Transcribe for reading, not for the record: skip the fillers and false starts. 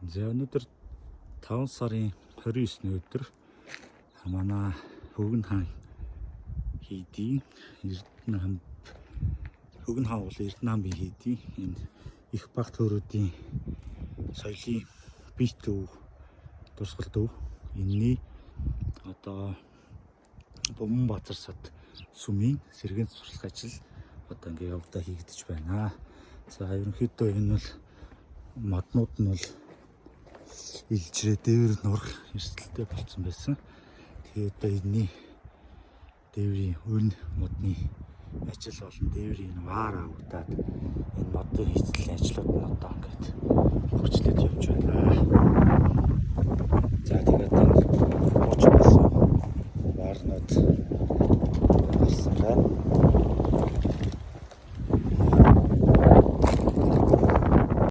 За, өнөөдөр 5 сарын 29-ний өдөр манай Хөвгөн хаан хийдийн Эрдэнэ хамб, Хөвгөн хаан бол Эрдэнэ хамбын хийдийн энэ их баг төөрүүдийн соёлын бие төв, дурсгал төв, энэний одоо Буман Баазар сад сүмийн сэргээн сурталчилах ажил одоо ингээ явагдаа хийгдэж байна. За, ерөнхийдөө энэ бол моднууд нь бол илжрээ дээвэр нурах эрсдэлтэй болцсон байсан. Тэгээд одоо энэний дээврийн өн модны ажил болон дээврийн ваар авагдаад энэ модын хийцлийн ажлууд нь одоо